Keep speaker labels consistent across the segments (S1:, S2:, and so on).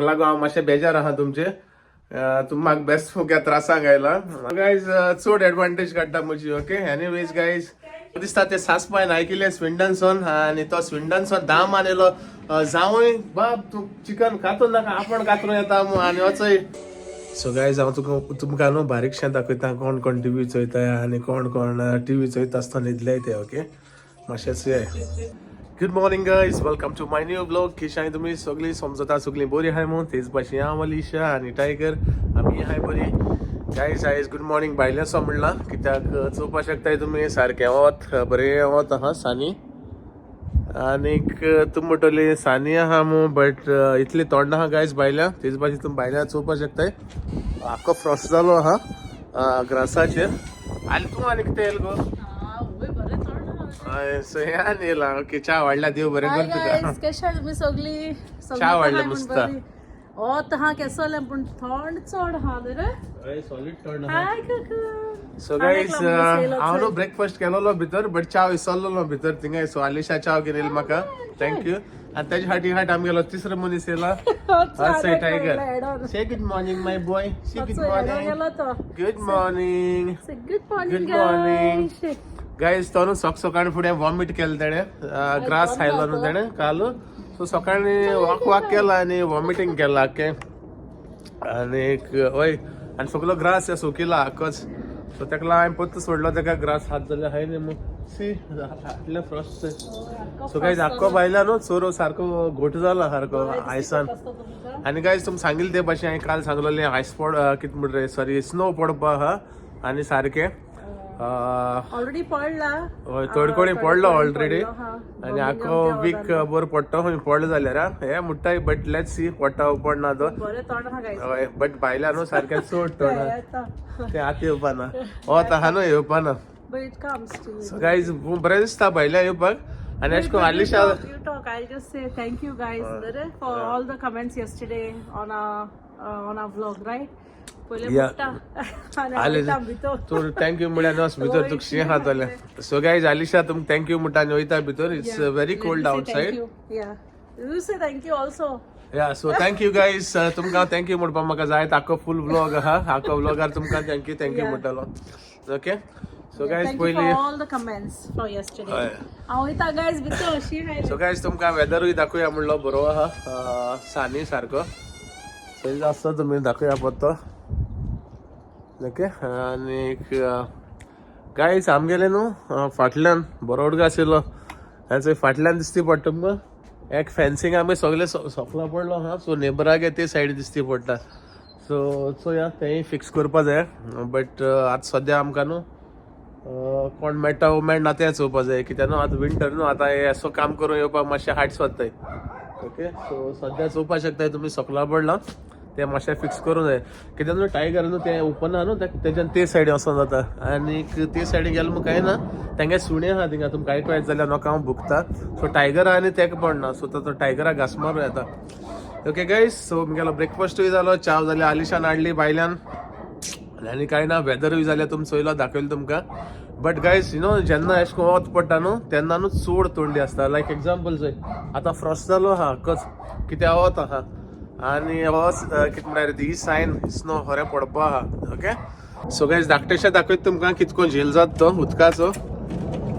S1: लागून हांव मातशें बेजार आहा तुमचे. तुमी म्हाका बेस्ट फुग्या त्रासांक आयला गायज. चड एडवांटेज काडटा म्हजी. ओके, एनिवेज गायज, दिसता ते सासपायन आयकिले स्विंडनसोन आनी तो स्विंडनसोन दामान येयलो. जावूय बाब, तूं चिकन खातो नाका, आपण कातरून येता मू आनी वचय. सो गायज, हांव तुका तुमकां न्हू बारीकशें दाखयता कोण कोण टिवी चोयता आनी कोण कोण टिवी चोयता आसतना न्हिदले ते. ओके, मातशेंच. Good morning guys, welcome to my new vlog. किशांय तुमी सगळीं? समजता सगळीं बरी आहाय म्हूण. तेच भाशेन हांव, अलिशा आनी टायगर, आमी आहाय बरी. गायज, आयज गुड मॉर्निंग भायलें सो म्हणलां कित्याक चोवपाक शकताय तुमी, सारकें वत, बरें वत आहा सानी. आनीक तुमी म्हणटली सानी आहा मू, बट इतली थोंड आहा गायज भायल्या. तेच भाशेन तुमी भायल्या चोवपाक शकताय, आख्खो फ्रॉस्ट जालो आहा ग्रासाचेर. आनी तूं आनी कितें येयल गो? हय, सो हे आनी येयला. ओके, च्या वाडल्या, देव बरें
S2: हाय
S1: कर तुका.
S2: गायस, कशे आहात तुमी सगळी?
S1: च्या वाडल्या मस्त.
S2: वत हा केसोलें, पूण थंड चड हा रे.
S1: हय, सॉलिड थंड.
S2: हाय काका.
S1: सो गायज, हांव न्हू ब्रेकफास्ट केलोलो भितर, बट च्याव विसरलेलो भितर थिंगाय. सो आलिशा च्याव घेवन येयली म्हाका, thank you. आनी तेज्या फाटी फाट आमगेलो तिसरो मनीस येयला. हय, tiger, say good morning my boy, say good morning.
S2: गेलो तो.
S1: Good morning.
S2: Good morning.
S1: Good morning. Guys, तो न्हू सक सकाळी फुडें वॉमिट केलें तेणें. ग्रास खायलो न्हू तेणें काल. सो सकाळी वॉक वॉक केला आनी वॉमिटींग केला आख्खें. आनीक हय, आनी सगलो ग्रास सुकिला आख्खोच. सो तेका लागून हांवें परतो सोडलो तेका. ग्रास हात जाल्यार हाय न्ही मग. सी, हातले फ्रॉस्ट. सो गायज, आख्खो भायला न्हू चोरो सारको घोट जाला सारको आयसान. आनी गायज, तुमकां सांगिल्लें ते भाशेन, हांवें काल सांगलेलें, आयस पड, कितें म्हणटा रे, सॉरी, स्नो पडपा आहा आनी सारकें
S2: ऑलरेडी पडला.
S1: हय, थोडे कडेन पडलो ऑलरेडी आनी आख्खो वीक बरो पडटा खंय. पडलो जाल्यार हे म्हणटाय, बट let's see पडटा पडना तो.
S2: बरें तोंड आहा गायज.
S1: हय, बट भायल्या न्हू सारकें चड तोंड ते आतां येवपाना, वत आहा न्हू, येवपाना.
S2: But it comes to
S1: so guys, बरें दिसता भायल्या येवपाक आनी अशें करून Alisha.
S2: You talk. I'll just say thank you guys for all the comments yesterday on our vlog, right? पयले बुट्टा आनी
S1: आले
S2: वयता भितर.
S1: तूं thank you म्हळ्यार वच भितर, तुका शीं खातलें. सो गायज, आलिशा तुमकां thank you म्हणटा आनी वयता भितर. It's very
S2: Let
S1: cold
S2: me say thank
S1: outside.
S2: you. Yeah. You say thank you also.
S1: Yeah, so thank you guys. तुमकां thank you म्हणपाक म्हाका जाय. आख्खो फूल व्लॉग आहा, आख्खो व्लॉगार तुमकां thank you thank you म्हणटलो. Okay, so guys,
S2: Thank you
S1: पयली
S2: for all the comments for yesterday.
S1: हय.
S2: हांव वयता गायज भितर, शी खायले.
S1: सो गायज, तुमकां वेदरूय दाखोवया म्हणलो, बरो आहा सानी सारको. सो आसता तुमी दाखोवया पत्तो. ओके, आनीक गायज, आमगेले न्हू फाटल्यान बरो उडको आशिल्लो आनी फाटल्यान दिसती पडटा तुमकां एक फेन्सिंग. आमी सगळे सोकला पडलो आहा. सो नेबरागे ते सायड दिसती पडटा. सो चोया, तेंय फिक्स करपा जाय. बट आतां सद्या आमकां न्हू कोण मेळटा मेळना तें चोवपा जाय, कित्याक न्हू आतां विंटर न्हू, आतां हें असो काम करून येवपाक मातशें हार्ड जाताय. ओके, सो सद्या चोवपा शकताय तुमी, सकला पडला तें मातशें फिक्स करूं जाय, कित्याक न्हू टायगर न्हू तें ओपन आहा न्हू, तेज्यान ते सायडीन वचोन जाता. आनीक ते सायडीन गेले म्हूण कांय ना, तेंगे सुणे आहा थिंगा. तुमकां आयको येत जाल्यार नोका हांव भुकता. सो टायगर आहा आनी तेका पडना, सो तो टायगराक घास मारूं येता. ओके गायज, सो मुगेलो ब्रेकफास्टूय जालो, च्याव जाली, आलिशान हाडली भायल्यान आनी कांय ना. वेदरूय जाल्यार तुमी चोयलो, दाखयलो तुमकां. बट गायज, you know, जेन्ना अशें करून वत पडटा न्हू, तेन्ना न्हू चड थंडी आसता. लायक एग्जाम्पल चोय, आतां फ्रॉस्ट जालो आहा कच, कित्याक वत आहा आनी हो कितें म्हणल्यार ही सायन स्नो खरें पडपा आहा. ओके, सो गायज, धाकटेशे दाखयता तुमकां कितको झेल जाता तो उदकाचो.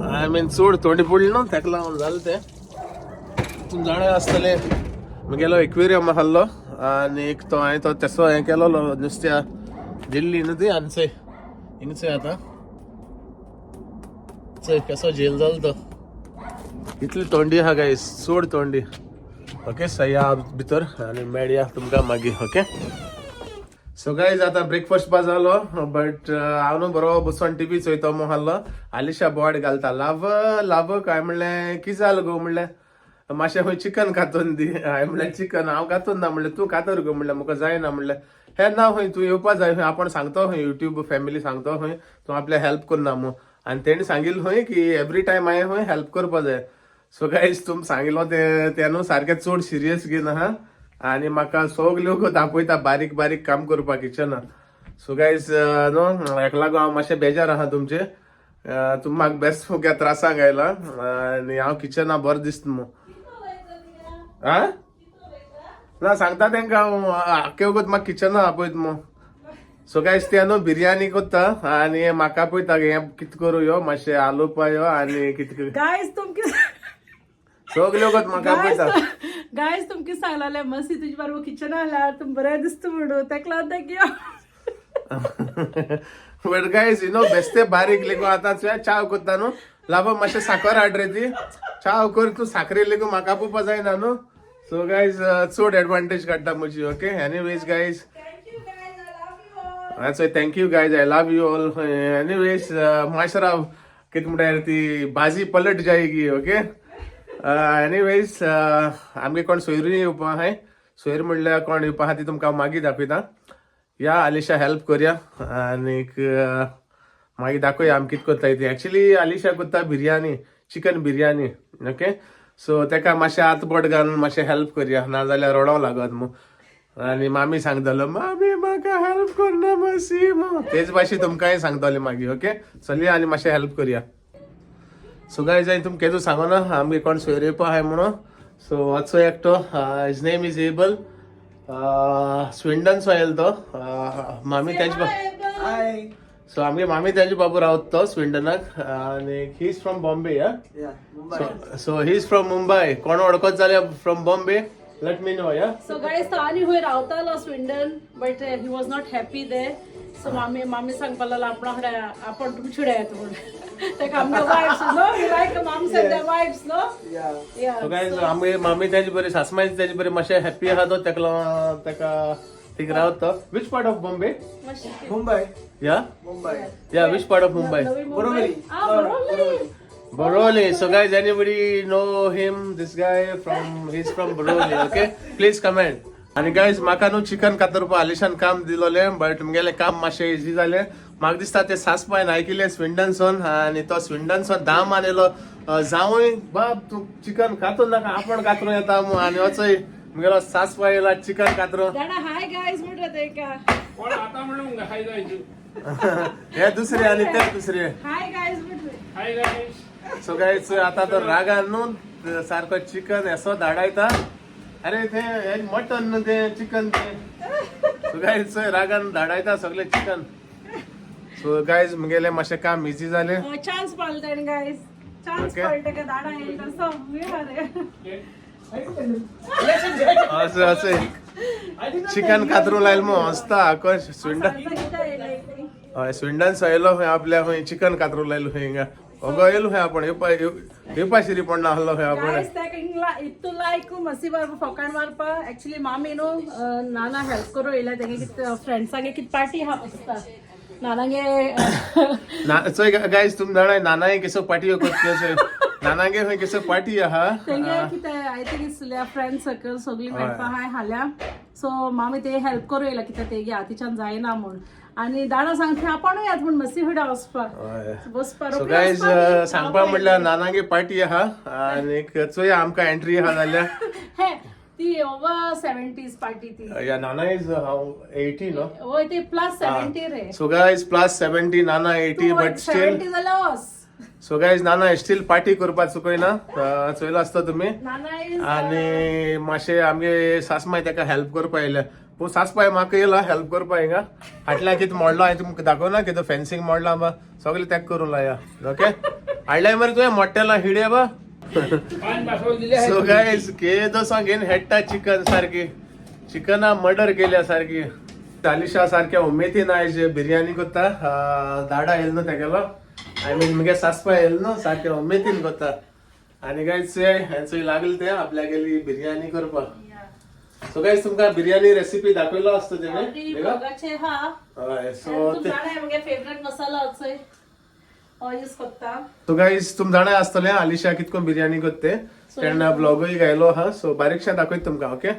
S1: I mean, चड थंडी पडली न्हू, तेका लागून जालें तें. तुमी जाणा आसतले, मुगेलो एक्वेरियम आहलो आनी तो हांवें तो तेसो हें केलोलो, नुस्त्या दिल्ली न्हू ती. आनी चोय, हिंगा चोय, आतां चोय कसो झेल जालो तो. इतली थंडी आहा गायस, चड थंडी. ओके, सया भितर आनी मेळया तुमकां मागीर. ओके, सो गायज, आतां ब्रेकफास्ट बा जालो, बट हांव न्हू बरो बसोन टिवी चोयतो म्हूण आहलो. आलिशा बोवाळ घालता, लाव लाव. काय म्हणलें, कितें जालें गो? म्हणलें, मातशें खंय चिकन खातोन दी. हांवें म्हणलें, चिकन हांव खातोन ना. म्हणलें, तूं खातर गो. म्हणलें, म्हाका जायना. म्हणलें, हे ना, खंय तूं येवपा जाय खंय, आपण सांगतो खंय, युट्यूब फॅमिली सांगतो खंय, तूं आपल्या हेल्प करना म्हूण. आनी तेणी सांगिल्लें खंय की एवरी टायम हांवें खंय हेल्प करपा जाय. सो गायज, तुमी सांगिल्लो तें तें न्हू सारकें चड सिरियस घेयना आहा आनी म्हाका सगल्यो दाखयता बारीक बारीक काम करपाक किचना. सो गायज, न्हू हेका लागून हांव मातशें बेजार आहा तुमचे. तुमी म्हाका बेस्ट फुग्या त्रासांक आयला आनी हांव किचना बरें दिसता मू. आ ना सांगता तेंका हांव आख्खे वगत म्हाका किचना आपयत मग. सो गायज, ते न्हू बिर्याणी कोत्ता आनी म्हाका पळयता हें कित करूं यो मातशें आलू पायो आनी कित.
S2: गायज, तुमके
S1: सगळे वगत म्हाका पळयता.
S2: गायज, तुमके सांगलें मसी तुजे बरोबर किचना आल्यार तुम बरें दिसता म्हणून तेका लागून तें यो.
S1: बट गायज, you know बेस्ते बारीक लेगून आतां तुवें चाव कोत्ता न्हू, लाबो मातशें साकर हाड रे. ती चाव कर तूं, साकरी लेगून म्हाका पळोवपा जायना न्हू. सो गायज, चड एडवांटेज काडटा म्हजी. Okay, anyways guys.
S2: Thank you guys, I love you all.
S1: So thank you guys, I love you all. Anyways, माशरा कित म्हणटार ती भाजी पलट जायगी. ओके, एनीवेज, आमगे कोण सोयरी येवपा आहाय. सोयर म्हणल्यार कोण येवपा आहा ती तुमकां मागीर दाखयता. या आलिशा हेल्प करया आनीक मागीर दाखोवया आमी कितें करताय ती. एक्चुली आलिशा करता biryani, chicken biryani. Okay, so तेका मातशें हात बोट घालून मातशें हेल्प करया, नाजाल्यार रडोंक लागत मू आनी मामी सांगतलो, मामी म्हाका हेल्प करना मातशी मू. तेच भाशेन तुमकांय सांगतले मागीर. ओके, चलया आनी मातशें हेल्प करया. सो गायज, हांवें तुमकां केदो सांगो ना आमगे कोण सोयरे येवपा आहाय म्हणून. सो आजचो एकटो, his name is Abel, स्विंडनसो येयलो तो. मामी तेंचे
S3: Hi.
S1: सो आमगे मामी तेंचे बाबू रावत तो स्विंडनाक आनी he is from Bombay या.
S3: Yeah, Mumbai.
S1: So he is from Mumbai. कोण वळखत जाल्यार from Bombay, let me know या.
S2: सो गायज, तो आनी खंय रावतालो Swindon, but he was not happy there. So मामी मामी सांगपा लागलो आपणा कडेन आपण तुमचे कडेन येता म्हणून. ताका आमगे vibes no, you like moms and the vibes no?
S3: Yeah.
S2: Yeah.
S1: So guys, आमगे मामी तेजी बरी, सासमाय तेजी बरी, मातशें हॅप्पी आहा तो. तेका लागून तेका थिंग रावत तो. Which part of Bombay?
S3: Mumbai.
S1: Yeah.
S3: Mumbai.
S1: Yeah, which part of Mumbai?
S3: Borivali.
S2: Ah, Borivali.
S1: Borivali. So guys, anybody know him? This guy from, he's from Borivali. Okay, please comment. आणि guys, म्हाका न्हू chicken कातरपा आलिशान काम दिलोलें, but मुगेलें काम मातशें easy जालें. म्हाका दिसता ते सासपायन आयकिलें स्विंडनसून आनी तो स्विंडनसून दाम आयलो, जावूय बाब तूं चिकन कातून नाका, आपण कातरून येता मू. आनी वचय मुगेलो सासपाय येयला चिकन कातरून.
S2: जाणा, हाय गायज म्हणटा तेका.
S4: कोण आता म्हणून हाय जायचं.
S1: हे दुसरे आणि ते दुसरे.
S2: हाय गायज म्हणटा.
S4: Hi guys.
S1: सो गायज, आता तो रागान न्हू सारको चिकन असो धाडायता. अरे ते हे मटन न्हू, ते चिकन ते. सो गायज, रागान धाडायता सगळे चिकन. सो गायज, मुगेले मातशें काम इजी जालें.
S2: चान्स पाळटा आनी गायज चान्स पाळटा का दाडा येयला तसो रे.
S1: असं असं चिकन कातरून लायलें मग हसता आको स्विंडन. हय, स्विंडन सयलो खंय आपल्या खंय चिकन कातरून लायलो खंय हिंगा. अगो येयलो खंय आपण येवपा येवपा शिरी पडना आहलो खंय आपण.
S2: गायज, ताका हिंगा इतू लायक मसी मारपा, फोकाण मारपा. एक्चुली मामी न्हू नाना हेल्प करूं येयल्या. तेगे कित फ्रेंड्सांगे कित पार्टी आहा आसता नानागे.
S1: ना चोय गायज, तुम जाणाय नानाय केसो पार्टी करता. नानागे खंय केसो पार्टी आहा.
S2: तेंगे कितें, I think it's friend circle सगळी मेळपा हाय हाल्या. सो मामी ते हेल्प करूं येयला कित्याक तेगे हातीच्यान जायना म्हूण. आनी दाडा सांगता आपणूय येत म्हूण मसी फुडें वचपाक
S1: हय.
S2: बसपा.
S1: सो गायज, सांगपा म्हणल्यार नानागे पार्टी आहा आनी चोया आमकां एंट्री आहा जाल्यार.
S2: हे ती ओवर 70s party ती.
S1: या, नाना is 80 न्हू?
S2: वय, ती प्लस 70 रे.
S1: So guys, plus 70 Nana, 80, but still.
S2: 70 जाल्यार वस.
S1: सो गायज, नाना स्टील पार्टी करपाक चुकयना, चोयलो आसता तुमी.
S2: नाना is
S1: आनी मातशें आमगे सासमाय ताका हेल्प करपा येयल्या, पूण सासपाय म्हाका येयला हेल्प करपा हिंगा. फाटल्या कितें मोडलो हांवें तुमकां दाखोवना, कितें फेन्सिंग मोडला बा, सगळें तेका करूं लाया. ओके, हाडल्याय मरे तुवें मोडटेला हिडे बा.
S4: पान बासोल दिले.
S1: सो गायज, केदो सांगेन हेडटा चिकन, सारकी चिकना मर्डर केल्या सारकी. आलिशा सारक्या उमेदीन आयज बिर्याणी करता. दाडा येयल न्हू तेगेलो, I mean मुगे सासपा येयल न्हू, सारक्या उमेदीन करता. आनी गायज, हेंचोय लागले ते आपल्यागेली बिर्याणी करपाक. सो गायज, तुमकां बिर्याणी रेसिपी दाखयलो आसतो तेणे.
S2: ब्लॉगाचे हा.
S1: हय, सो
S2: तुम जाणा मुगे फेवरेट मसाला अचोय यूज करता.
S1: सो गायज, तुम जाणा आसतलें आलिशा कितको बिर्याणी करते. तेन्ना ब्लॉगूय गायलो आहा. सो बारीकशें दाखयता तुमकां. ओके,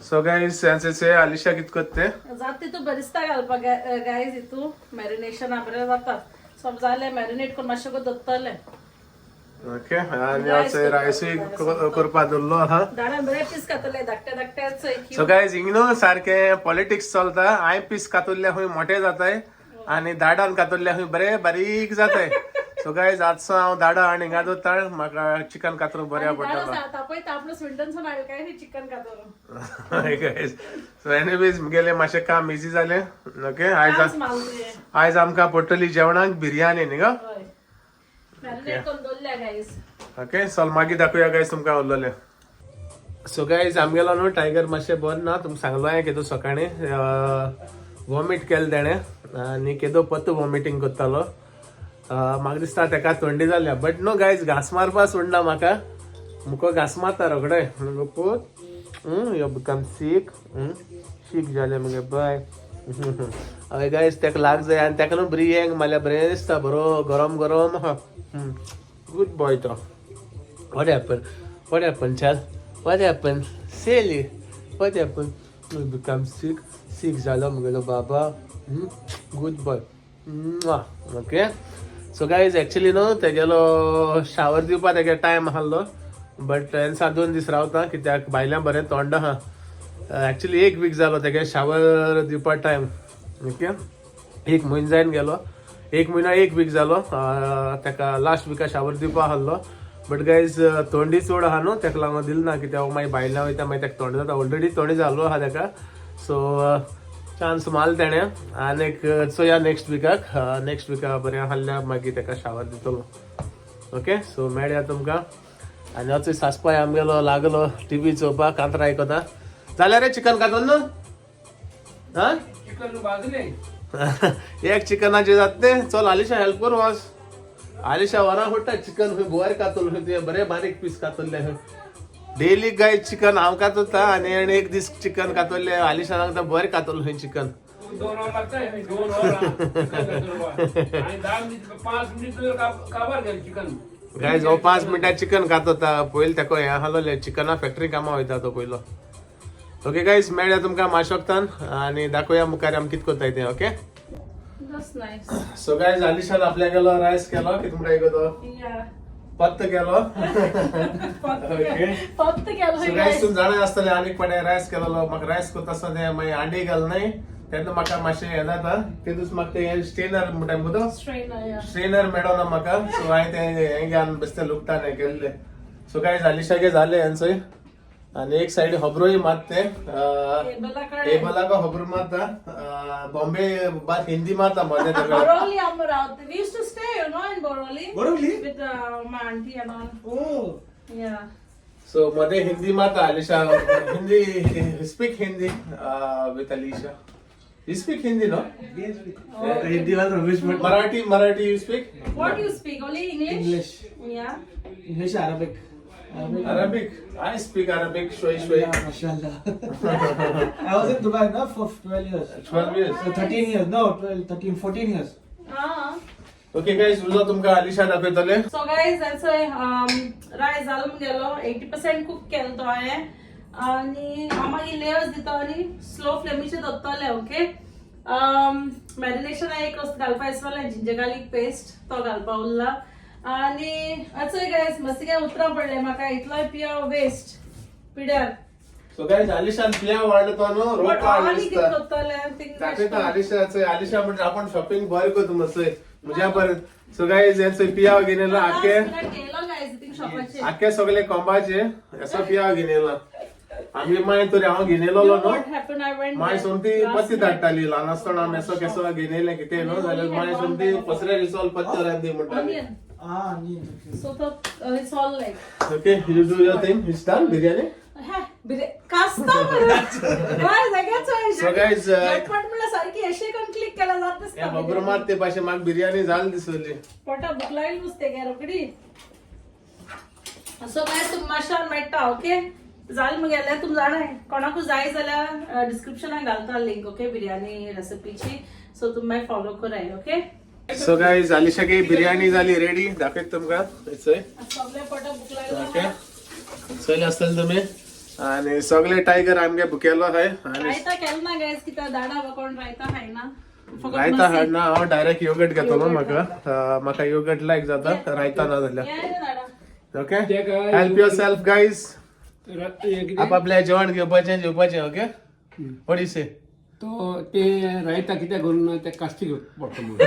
S1: सो गायज, हेंचे आलिशा कित करते.
S2: जाता तितू बरिस्ता घालपाक गायज, हितू मॅरिनेशन बरें जाता. सो जालें मॅरिनेट करून मातशें दवरतलें.
S1: ओके, आनी अशें रायसूय करपा दवरलो आहा.
S2: दाडा बरें पीस खातले धाकटे धाकटे.
S1: सो गायज, हिंग न्हू सारकें पॉलिटिक्स चलता. हांवें पीस कातुरल्या खंय मोठे जाताय आनी दाडान कातुरल्या खंय बरे बारीक जाताय. सो गायज, आजचो हांव दाडा आनी हिंगा दवरता. म्हाका चिकन कातरूंक बरें पडटलो.
S2: तापयता आपलो स्विंडनसून हाडलो काय चिकन कातरून.
S1: गायज, सो एनिवेज, मुगेलें मातशें काम इजी जालें. ओके, आयज
S2: कांच मारले.
S1: आयज आमकां पडटली जेवणाक बिरयानी न्ही गो?
S2: हय, मॅरिनेट करून दवरल्या गायज.
S1: ओके, चल, मागीर दाखोवया गायज तुमकां उरलेलें. सो गायज, आमगेलो न्हू टायगर मातशें बरें ना. तुमकां सांगलो हांवें केदो सकाळीं वॉमीट केलें तेणें आनी केदो पत्तो वॉमिटींग करतालो. म्हाका दिसता तेका थंडी जाल्या. बट न्हू गायज, घांस मारपा सोडना म्हाका. मुको घांस मारता रोखडे. मुगो पूत, you become sick. सीक जालें मुगे बाय. हय गायज, तेका लाग जाय आनी तेका न्हू बरी येंग मारल्यार बरें दिसता. बरो गरम गरम आहा. गुड बॉय तो. What happened? What happened, child? What happened? Silly. What happened? You become sick. Sick झालो मुगेलो बाबा. Good boy. Okay. So guys, actually न्हू तेगेलो शावर दिवपा तेगे टायम आहलो, बट तेन्ना 2 दीस रावता कित्याक भायल्यान बरें तोंड आहा. एक्चुली एक वीक जालो तेगे शावर दिवपा टायम. ओके, एक म्हयनो जायन गेलो, एक म्हयनो एक वीक जालो. तेका लास्ट विका शावर दिवपा आहलो, बट गायज, थंडी चड आहा न्हू, तेका लागून दिल ना, कित्याक मागीर भायल्यान वयता, मागीर तेका थंडी जाता. ऑलरेडी थंडी जाल्लो आहा तेका. सो चान्स मारलो तेणें आनीक चोया नेक्स्ट विकाक. नेक्स्ट विका बरें आहल्यार मागीर तेका शावर दितलो. ओके, सो मेळया तुमकां. आनी अचूय सासपाय आमगेलो लागलो टिवी चोवपाक, कांतरा आयकता. जाल्यार रे चिकन कातून न्हू? हा.
S4: चिकन भाजले.
S1: एक चिकनाचे जात ते. चल आलिशा, हेल्प कर. वच आलिशा, वरां फुट्टा चिकन खंय बोर कातोल खंय तुवें. बरे बारीक पीस कातोल्ले खंय. डेली गाय चिकन हांव कातोता आनी आनी एक दीस चिकन कातोल्ले आलिशा सांगता, बरें कातोल खंय चिकन.
S4: 2 वर लागतंय, 2 वर चिकन कातरपाक. आणि 10 मिनिट, 5 मिनिट काबार गेले चिकन.
S1: गायज, हो 5 मिनटां चिकन कातोता. पयलीं तेका हें आहलोलें, चिकना फॅक्टरी कामां वयता तो पयलो. ओके गायज, मेळया तुमकां माशोक्तान आनी दाखोवया मुखार आमी कितें करताय तें. Okay.
S2: That's nice.
S1: So guys, आलिशान आपल्या गेलो रायस केलो. कितें म्हणटा तो?
S2: Yeah.
S1: पत्त केलो. Okay.
S2: फक्त केलो.
S1: सो गायज, तुमी जाणा आसतले, आनीक फावटी रायस केलेलो. म्हाका रायस करता आसतना तें मागीर हांडी घाल न्हय, तेन्ना म्हाका मातशें हें जाता. तेदूस म्हाका तें स्ट्रेनर म्हणटा मुगो तो.
S2: स्ट्रेनर, या.
S1: स्ट्रेनर मेळना म्हाका. सो हांवें तें हें घेवन बेश्टें लुगटान हें केल्लें. सो गायज, आलिशागे जालें हेंचय आनी एक सायड खबरोय मात तें
S2: टेबला कडेन.
S1: टेबलाक खबर मारता. बॉम्बे बात हिंदी मारता मदें तेका.
S2: Boroli आमी रावता. We used to stay in Boroli.
S3: Boroli?
S2: With my auntie and all.
S3: Oh.
S2: Yeah.
S1: So मध्ये हिंदी मारता Alisha. Hindi speak, Hindi with Alisha. You speak Hindi, no?
S3: Yes. Hindi was rubbish, but
S1: Marathi, Marathi you speak?
S2: What do you speak? Only English?
S3: English.
S2: Yeah.
S3: English, Arabic. Arabic.
S1: Arabic? I speak Arabic shway shway.
S3: Yeah, mashallah. I was in Dubai now for 12 years.
S1: 12 years.
S3: So 13 years. No, 12, 13, 14 years.
S2: Ah.
S1: Okay guys, उरलो तुमकां आलिशा दाखयतले.
S2: So guys, that's why rice जालो मुगेलो, 80% cook केलो तो हांवें आनी हांव मागीर लेयर्स दिता आनी स्लो फ्लेमीचेर दवरतलें. ओके, मॅरिनेशन एक वस्त घालपा आसलें, जिंजर गार्लिक पेस्ट, तो घालपा उरला. आनी अच्छा गायज, मातशें काय उतरां पडलें म्हाका, इतलोय पियाव वेस्ट पिड्यार.
S1: सो गायज, आलिशान पिया वाडलो तो न्हू
S2: बट
S1: रोप
S2: आनी कितें
S1: दिसता.
S2: करतलें.
S1: दाखयता आलिशाचे. आलिशा म्हणजे आपण शॉपिंग बरें करता मस्त म्हज्या परत. सो गायज, हेंचो पियाव घेवन येयला आखे.
S2: केलो गायज थिंग शॉपाचेर.
S1: आखे सगळे कोंबाचे असो पियाव घेवन येयला. आमी मागीर तरी हांव घेवन येयलोलो न्हू.
S2: What happened? I went
S1: मागीर
S2: there
S1: सोमती
S2: last
S1: पत्ती
S2: night.
S1: धाडटाली. ल्हान आसतना आमी असो केसो घेवन येयलें कितें न्हू जाल्यार मागीर सोमती पसऱ्या रिसोल पत्ते रांदी म्हणटाली.
S2: Onion.
S3: Ah, onion. Okay.
S2: So the it's all like
S1: Okay, you do your thing. It's done, biryani.
S2: कास्ता.
S1: So guys,
S2: झटपट म्हणल्यार सारकी अशें करून क्लिक केल्यार जात
S1: हे खबर
S2: दिसता.
S1: मात ते भाशेन म्हाका बिर्याणी जाल दिसली.
S2: पोटा भूक लागली नुस्तें घे रोखडी. सो गायज, तुमकां मातशें मेळटा. ओके, जालें मुगेलें. तुम जाणाय, कोणाकूय जाय जाल्यार डिस्क्रिप्शनाक घालता लिंक, ओके, बिर्याणी रेसिपीची. सो तुमी मागीर फॉलो कराय. ओके.
S1: सो गायज, आलिशागे बिर्याणी जाली रेडी. दाखयत तुमकां चोय.
S2: सगळे पोटा भूक लागली.
S1: ओके, चोयले आसतले तुमी आनी सगळे टायगर आमगे भुकेलो आहाय आनी
S2: रायता केलो ना गायज, कित्याक दाडा कोण रायता खायना फकत
S1: रायता
S2: मस्ती.
S1: हाडना. हांव डायरेक्ट योगर्ट घेतलो. म्हाका म्हाका योगर्ट लायक जाता रायता ना जाल्यार.
S2: ये रे दाडा.
S1: ओके.
S4: ते काय
S1: Help yourself, guys.
S4: हे कितें?
S1: आपापल्या जेवण घेवपाचें जेवपाचें. Okay, what you say?
S4: तो ते रायता कित्याक करून ना ते कास्तीक पडटा म्हणून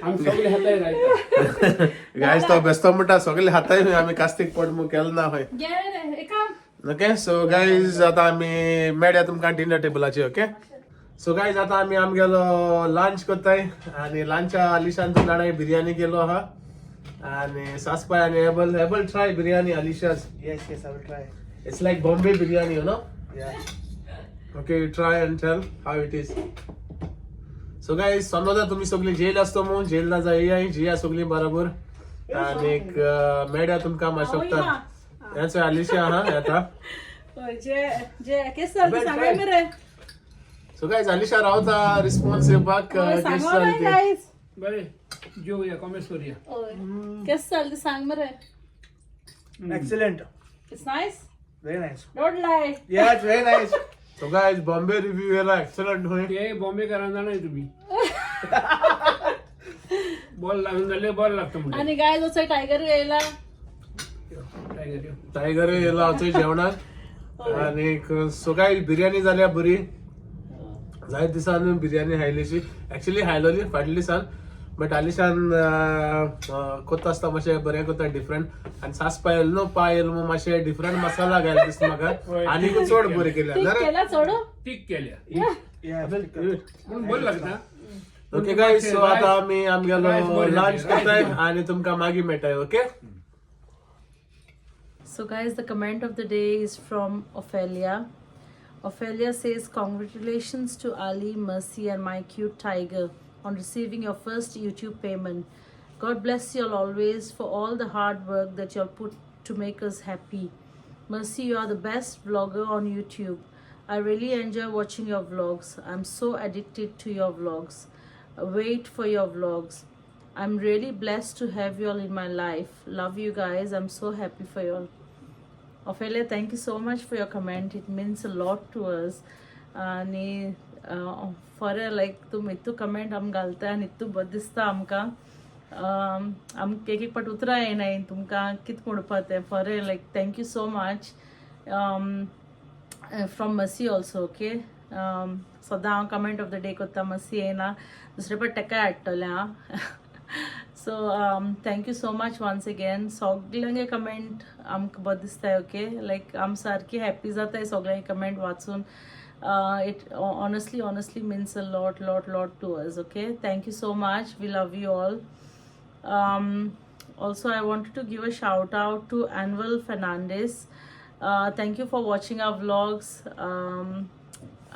S4: आमी सगळे हाताय रायता.
S1: गायज, तो बेस्तो म्हणटा सगळे हाताय आमी कास्तीक पड म्हूण केलें ना खंय.
S2: घे रे एका.
S1: ओके, सो गायज, आता आमी मेळया तुमकां डिनर टेबलाचेर. ओके, सो गायज, आता आमी आमगेलो लंच करताय आनी लंचा आलिशान तुमकां जाणा बिर्याणी केलो आहा आनी सासपाय आनी able able try biryani Alisha's.
S3: Yes, I will try.
S1: It's like Bombay biryani, you know.
S3: Yeah.
S1: Okay, you try and tell how it is. So guys, समजा तुम्ही सगळी जेल असतो म्हणून जेल ना जाई जिया सगळी बरोबर आणि मेळ्या तुमकां मातशें शकता. हेच आलिशा आहा येता.
S2: हय, जे जे केस जालें ते सांगाय मरे.
S1: सो गायज, आलिशा रावता रिस्पॉन्स येवपाक.
S2: हय,
S1: केस
S2: सांगो
S1: जालें
S2: न्हय
S1: ते.
S2: गायज.
S4: बरें, जेवया, कॉमेस करुया.
S2: हय, केस जालें ते सांग मरे.
S3: Excellent.
S2: It's nice.
S3: Very nice.
S2: Don't lie.
S3: Yeah, it's very nice.
S1: So guys, Bombay review येला एक्सलंट होय.
S4: ते बॉम्बेकारांक जाणाय तुमी बॉल लागून जाल्यार बॉल लागता म्हणटा.
S2: आनी गायज, असो टायगर येयला.
S4: टायगर यो.
S1: टायगर येला आमच्या जेवणाक. आणि सो गायज, बिर्याणी जाल्या बरी. जायत दिसान बिर्याणी खायलीशी, ऍक्च्युली खायलोली फाटल्या दिसान, बट आलिशान कोत्ता आसता मातशें बरें कोत्ता डिफरंट आनी सास पायल न्हू पायल म्हूण मातशें डिफरंट मसाला घायल दिसता म्हाका आनीक चड बरें केल्या.
S2: तीक केला चड.
S4: तीक केल्या
S3: Yeah.
S4: म्हणून बरें लागता.
S1: ओके गायज, सो आता आमी आमगेलो
S4: Rice बरें
S1: लंच
S4: जालें.
S1: करताय आनी तुमकां मागीर मेळटाय. Okay.
S2: So, guys, the comment of the day is from Ophelia. Ophelia says, "Congratulations to Ali, Mercy, and my cute tiger on receiving your first YouTube payment. God bless you all always for all the hard work that you all put to make us happy. Mercy, you are the best vlogger on YouTube. I really enjoy watching your vlogs. I'm so addicted to your vlogs. Wait for your vlogs. I'm really blessed to have you all in my life. Love you guys. I'm so happy for you all." Ophelia, thank you so much for your comment. It means a lot to us. आनी for लायक तुमी इतू comment आमकां घालता आनी इतू बरें दिसता आमकां. आमकां एक एक पाट उतरां येनाय तुमकां कितें म्हणपा तें. For like thank you so much from Mercy also. Okay, सदां हांव कमेंट ऑफ the day करता, मसी येना, दुसरे पाट तेकाय हाडटलें हांव. So thank you so much once again. सगल्यांगे comment आमकां बरें दिसताय. ओके, लायक आम सारकी हॅप्पी जाताय सगळ्यांगे कमेंट वाचून. It honestly means a lot, lot, lot to us. Okay, thank you so much. We love you all. Also, I wanted to give a shout out to Anwal Fernandez. Thank you for watching our vlogs.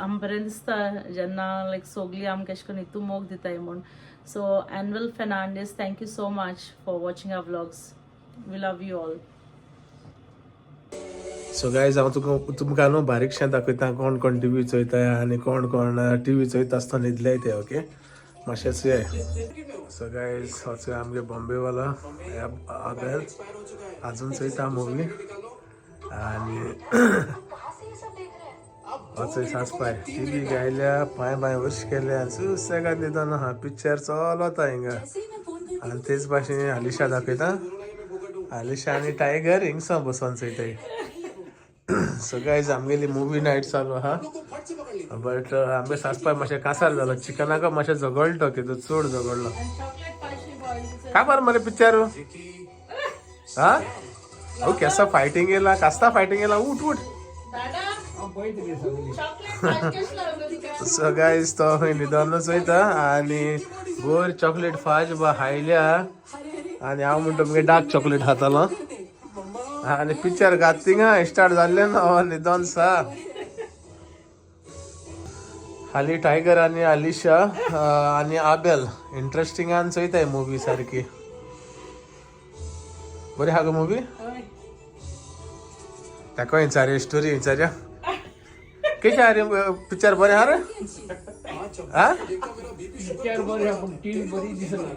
S2: आम बरें दिसता जेन्ना लायक सोगली आमकां अशें करून इतू मोग दिताय म्हूण. So Anwal Fernandes, thank you so much for watching our vlogs. We love you all.
S1: So guys, हांव तुका तुमकां न्हू बारीकशें दाखयता कोण कोण टिवी चोयता आनी कोण कोण टिवी चोयता आसतना न्हिदले ते. ओके, मातशें चोय. सो गायज, हो आमगे बॉम्बेवाला आबेल अजून चोयता मुवी आनी हो सासपाय टिवी गायल्या, पांय बांय वश केल्या, सुसेगाद न्हिदोन आहा, पिक्चर चलता हिंगा. आनी तेच भाशेन आलिशा दाखयता. आलिशा आनी टायगर हिंगसा बसोन चोयताय. सो गायज, आमगेली मुवी नायट चालू आहा, बट आमगे सासपाय मातशें कासार जालो, चिकनाक मातशें झगडलो, कितें चड झगडलो. काबार मरे पिक्चर हा. हो, केसा फायटिंग येला, कास्ता फायटिंग येला. उठ उठ.
S4: हांव पळयता रे सगळी.
S1: सो गायज, तो खंय न्हिदोनच वयता आनी गोर चॉकलेट फाज बा हायल्या आनी हांव म्हणटा मगे डार्क चॉकलेट खातालो आनी पिक्चर घात थिंगा स्टार्ट जाल्लें ना, हो न्हिदोन सा. हाली टायगर आनी आलिशा आनी आबेल इंट्रस्टिंगान चोयताय मुवी सारकी. बरी आहा गो मुवी. ताका विचारया, स्टोरी विचारया, कशें आहा रे पिक्चर? बरें आहा रे आ.
S4: पिक्चर बरें आहा पूण टिवी बरी दिसना.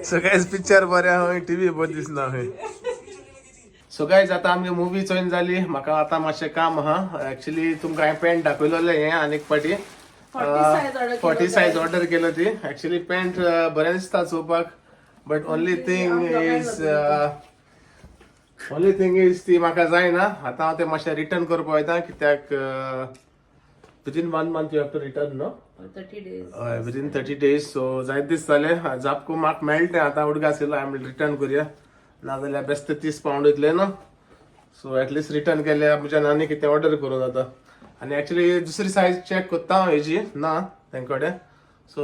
S1: सो गायज, पिक्चर बरें आहा, टिवी बरी दिसना खंय. सो गायज, आतां आमगे मुवी चोयन जाली. म्हाका आतां मातशें काम आहा. एक्चुली तुमकां हांवें पॅन्ट दाखयलेलें हें आनीक फाटी.
S2: 40 size order
S1: 40
S2: केलो.
S1: सायज ऑर्डर केलो ती. एक्चुली पॅन्ट बरें दिसता चोवपाक, but only thing is ती म्हाका जायना. आतां हांव तें मातशें रिटर्न करपाक वयता कित्याक Within one month you have to return no.
S2: 30 days.
S1: हय, विदीन 30 डेज. सो जायत दीस जाले जापको म्हाका मेळटा आतां उडगास येयलो हांवें रिटर्न करुया, नाजाल्यार बेश्टे 30 पावंड वयतले न्हू. सो एटलिस्ट रिटर्न केल्यार म्हज्यान आनी कितें ऑर्डर करूं जाता. आनी एक्चुली दुसरी सायज चॅक कोत्ता हांव हेजी ना तेंचे कडेन. सो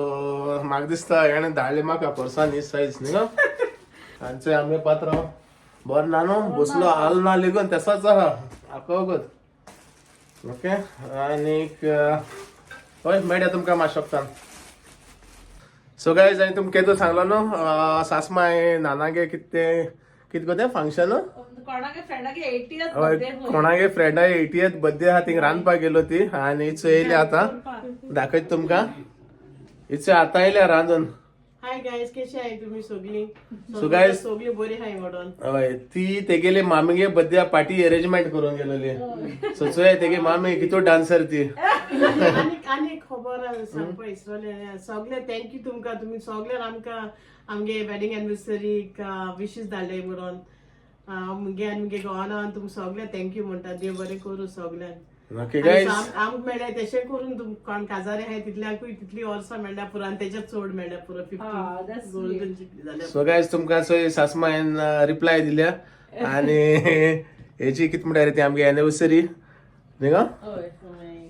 S1: म्हाका दिसता हेणें धाडली म्हाका पर्सान ही सायज न्ही गो. आनी चोय आमगे पात्रांव बरो ना न्हू, बसलो हाल ना लेगून तेसोच आहा आखो वगत. ओके, आनीक हय मेळया तुमकां मातशें वगतान. सो गायज, हांवें तुमकां केदो सांगलो न्हू, सासमाय नानागे कितें कितें गो तें फंक्शन.
S2: कोणागे फ्रेंडागे 80th
S1: हय.
S2: बर्थडे.
S1: कोणागे फ्रेंडा 80th birthday आहा, थिंग रांदपाक गेलो ती आनी इचो येयली आतां, दाखयत तुमकां. इचो आतां येयल्या रांदून.
S5: हाय गायज, कशी आहे तुम्ही सगळी?
S1: So guys-
S5: सगळी बरी हाय म्हणून.
S1: हय, ती तेगेली मामीगे बर्थडे पार्टी अरेंजमेंट करून गेलेली. सो चोय तेगे मामी कितू डान्सर ती.
S5: आनी आनी एक खबर सांगपा विसरले. सगळे thank you तुमकां, तुमी सगळ्यान आमकां आमगे वेडिंग एनिवर्सरीक विशीस धाडले म्हणून. मुगे आनी मुगे घोवान तुमकां सगळे thank you म्हणटा. देव बरें करूं सगळ्यांक.
S1: Okay guys.
S5: आमकां मेळ्ळ्या तशें करून कोण काजारी आहाय तितल्यांकूय तितली वर्सां मेळ्ळ्या पुरो आनी तेच्या चड मेळ्ळ्या पुरो.
S2: Ah, that's
S5: 50 golden jubilee जाल्या.
S1: सो गायज, तुमकां चोय सासमायन रिप्लाय दिल्या आनी हेजी कितें म्हणटा रे ती आमगे एनिवर्सरी न्ही गो.
S2: हय,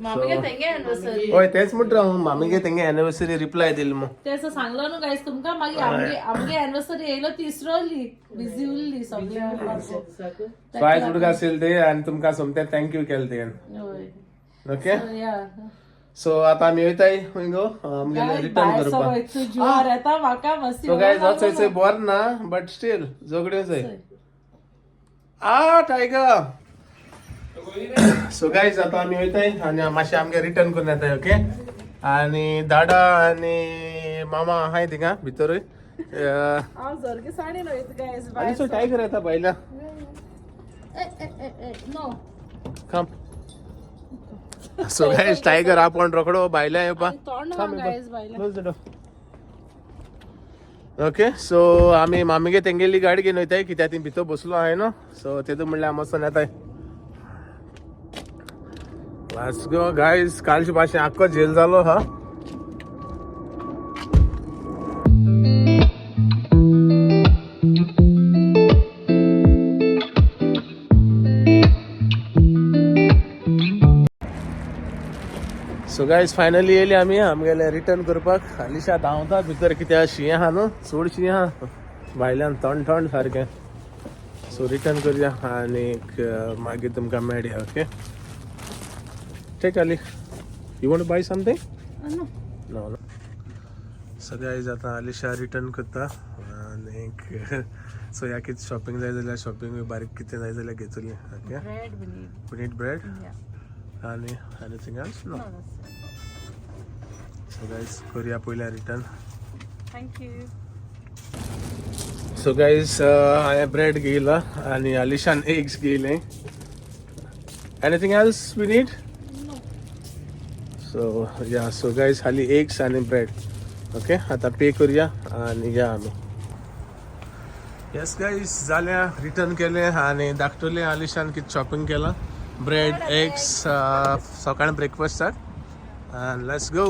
S2: मामीगे तेंगे एनिवर्सरी.
S1: हय, तेच म्हणटा हांव, मामीगे तेंगे एनिवर्सरी रिप्लाय दिली मग.
S2: ते असं सांगलो न्हू गायज तुमकां, मागीर आमगे आमगे एनिवर्सरी येयलो ती इसरली, बिझी उरली सगळ्या.
S1: सो आयज उडका असेल ते आनी तुमकां सोमतें thank you केलें तें.
S2: हय.
S1: ओके.
S2: या.
S1: सो आता आमी वयताय खंय गो आमगेले रिटर्न करपाक.
S2: जिवार येता म्हाका मस्ती.
S1: सो गायज, वचय चोय बोर ना बट स्टील झगड्यो चोय आ टायगर. सो गायज, आता आमी वयताय आनी मातशें आमगे रिटर्न करून येताय. ओके, आनी दाडा आनी मामा आहाय थिंगा भितरूय.
S2: हांव सारकें साडी वयता गायज.
S1: आनी सो टायगर येता भायल्या.
S2: नो.
S1: कम. सो गायज, टायगर आपोवन रोकडो भायल्या येवपा.
S2: तोंड गायज बायला.
S1: Close the door. Okay, so आमी मामीगे तेंगेली गाडी घेवन वयताय कित्याक ती भितर बसलो हांवें न्हू. सो तेतून म्हणल्यार आमी वचोन येताय. Let's go guys. कालचे भाशेन आख्खो झेल जालो हा. सो गायज, फायनली येयली आमी आमगेले रिटर्न करपाक. हालींशा धांवता भितर कित्याक शीं आहा न्हू, चड शीं आहा भायल्यान, थंड थंड सारकें. सो रिटर्न करुया आनीक मागीर तुमकां मेळया. Okay, take Ali, you want buy something?
S2: No.
S1: No. So guys, आतां आलिशा रिटर्न करता आनीक सो ह्या कितें शॉपिंग जाय जाल्यार शॉपिंग बारीक कितें जाय जाल्यार घेतली. Okay.
S2: Bread we need.
S1: We need bread.
S2: Yeah.
S1: आनी anything else? No.
S2: No, that's it.
S1: So guys, करुया पयल्या return.
S2: Thank you.
S1: So guys, हांवें ब्रेड घेयला आनी आलिशान eggs घेयले. Anything else we need?
S2: No.
S1: So yeah, so guys, हाली eggs आनी bread. Okay, आतां pay करुया आनी या आमी. येस गायज, जाल्या रिटर्न केलें आनी धाकटुलें आलिशान कितें शॉपिंग केलां, ब्रेड एग्स सकाळीं ब्रेकफास्टाक. आनी let's go.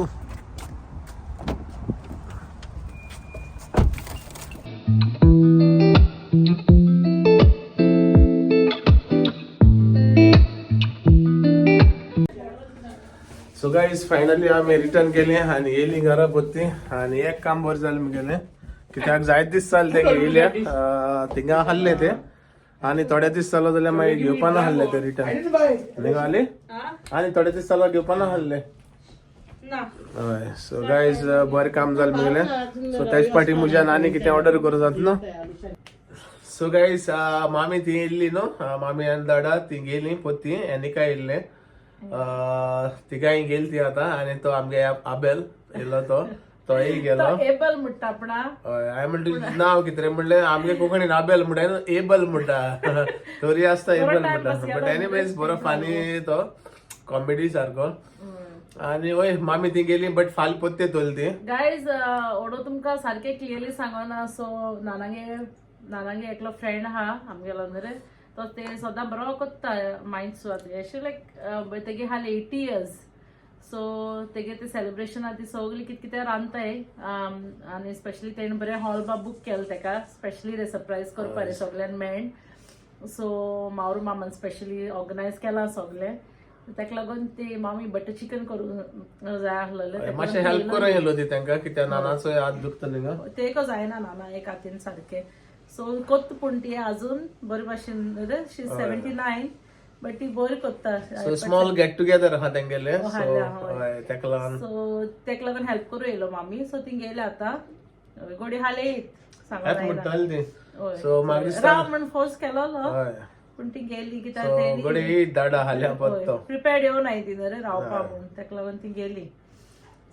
S1: So guys, finally आमी रिटर्न केले आनी येयली घरा परती. आनी एक काम बरें जालें मुगेलें कित्याक जायत दीस जाले ते घेयल्या थिंगा आहले ते आनी थोडे दीस जालो जाल्यार मागीर घेवपा नाहले ते रिटर्न न्ही आली. आनी थोडे दीस जालो घेवपा नाहले.
S2: ना.
S1: हय, सो गायज, बरें काम जालें मुगेलें. सो त्याच फाटी म्हज्यान आनी कितें ऑर्डर करूं जाता न्हू. सो गायज, मामी ती येयल्ली न्हू, मामी आनी दाडा ती गेली पोती एनिका येयल्लें, तिगांय गेली ती आतां. आनी तो आमगे आबेल येयलो, तो तोय गेलो.
S2: तो एबल म्हणटा आपणा.
S1: हय, हांवें म्हणटा तुजें नांव कितें रे म्हणलें, आमगे कोंकणीन आबेल म्हणटा, एबल म्हणटा, तरी आसता एबल म्हणटा. बट एनिवेज, बरो फानी तो, कॉमेडी सारको. आनी वय मामी ती गेली बट फाल पोत्ते तोल ती.
S2: गायज, ओडो तुमकां सारकें क्लियरली सांगना. सो नानागे नानागे एकलो फ्रेंड आहा आमगेलो न्हू रे, तो ते सदां बरो कोत्ता मायंद सुवात अशें लायक तेगे हाल 80 इयर्स. सो तेगे ते सेलिब्रेशन ती सगळी कितें कितें रांदताय. आनी स्पेशली तेणें बरें हॉल बा बूक केलें तेका स्पेशली रे सरप्रायज करपा रे सगळ्यान मेळन. सो मावरू मामान स्पेशली ऑर्गनायज केलां सगळें. ताका लागून ते मामी बटर चिकन करूंक जाय आसलेलें.
S1: मातशें हेल्प करून येयलो ती तांकां, कित्याक नानाचो हात दुखता न्ही गो.
S2: ते जायना नाना एक हातीन सारकें. सो कोत्त पूण ती अजून बरे भाशेन. शी 79 बट ती बरी कोत्ता.
S1: सो स्मॉल गेट टुगेदर आहा तेंगेले, सो
S2: हाल्या, हय.
S1: हय, तेका लागून.
S2: सो तेका लागून हेल्प करूं येयलो मामी. सो ती गेले आतां गोडी हाले येत
S1: हेत
S2: सांगून.
S1: म्हणटाली ती. सो म्हाका दिसता
S2: राव म्हण फोर्स केलो,
S1: हय
S2: पूण ती गेली कित्याक
S1: सो गोडी दाडा हाल्या पत्तो.
S2: प्रिपेर्ड येवन नाय ती न्हू रे रावपा म्हूण, तेका लागून ती गेली.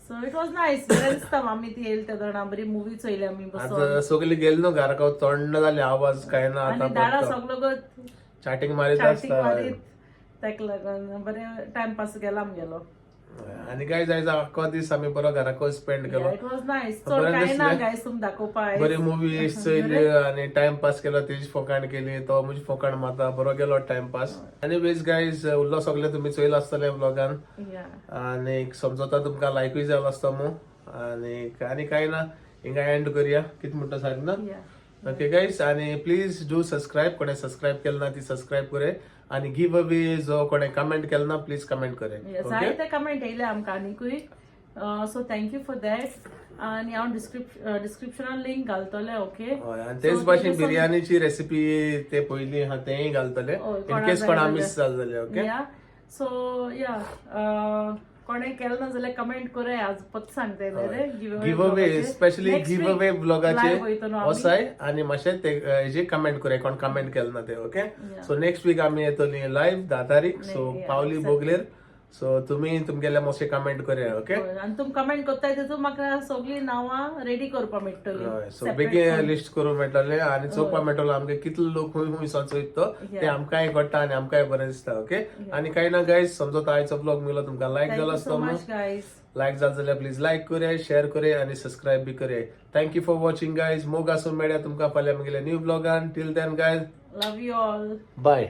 S2: सो it was nice, बरें दिसता मामी ती येयली तेदोणा. बरी मुवी चोयली आमी बसोन.
S1: आतां सगळी गेली न्हू घराक, थंड जाली, आवाज काय ना.
S2: आनी
S1: आतां
S2: दाडा
S1: पत्तो
S2: सगलो गो
S1: चाटींग मारीत
S2: चाटींग
S1: आसता.
S2: मारीत, तेका लागून बरें टायमपास गेला आमगेलो.
S1: आनी काय जायचा, अख्खो दीस आमी बरो घराक स्पेंड केलो.
S2: It was nice. चड
S1: बरें
S2: काय ना
S1: दिसलें.
S2: गायस तुमी दाखोवपा.
S1: बरी मुवी चोयली आनी टायमपास केलो. तेजी फोकाण केली, तो म्हजी फोकाण मारता, बरो गेलो टायमपास. आनी बेज गायज, उरलो सगळें तुमी चोयला आसतलें ब्लॉगान. आनी समजता तुमकां लायकूय जालो आसता मू. आनी आनी काय ना, हिंगा एंड करुया. कितें म्हणटा सारकें ना? ओके गायज, आनी प्लीज do subscribe. कोणें सबस्क्रायब केलें ना ती सबस्क्रायब करे आनी गिव अवे जो कोणें कमेंट केलें ना, प्लीज कमेंट करे. ओके.
S2: जायते कमेंट येयले आमकां आनिकूय, so thank you for that. आनी हांव डिस्क्रिप्शनान लिंक घालतलें, ओके?
S1: हय, आनी तेच भाशेन बिर्याणीची रेसिपी ते पयली आहा तेंय घालतले, इन केस कोणा मिस जालें जाल्यार. ओके.
S2: या, सो या, कोणें केलें ना जाल्यार कमेंट कराय. आज पत सांगते रे.
S1: Give away, specially give away ब्लॉगाचे
S2: वयतलो आमी.
S1: वसाय आनी मातशें ते हेजे कमेंट करूया, कोण कमेंट केलें ना ते. ओके, सो नेक्स्ट वीक आमी येतली लायव्ह 10 तारीख, सो पावली बोगलेर. सो तुमी तुमगेले मातशें कमेंट करूया, ओके?
S2: आनी तुमी कमेंट करताय तितून म्हाका सगळीं नांवां रेडी करपाक मेळटली.
S1: सो बेगीन लिस्ट करूंक मेळटलें आनी चोवपाक मेळटलो आमगे कितलो लोक खूंय खूंय सावन चोयता तो, ते आमकांय कळटा आनी आमकांय बरें दिसता. ओके, आनी कांय ना गायज, समजता आयचो ब्लॉग मेलो तुमकां लायक जालो
S2: thank you
S1: आसतो
S2: सो
S1: मू.
S2: Much guys.
S1: लायक जाल जाल्यार प्लीज लायक करे, शेअर करे आनी सबस्क्रायब बी करे. Thank you for watching guys. मोग आसून मेळया तुमकां फाल्यां म्हगेल्या new ब्लॉगान. Till then guys,
S2: love you all.
S1: Bye.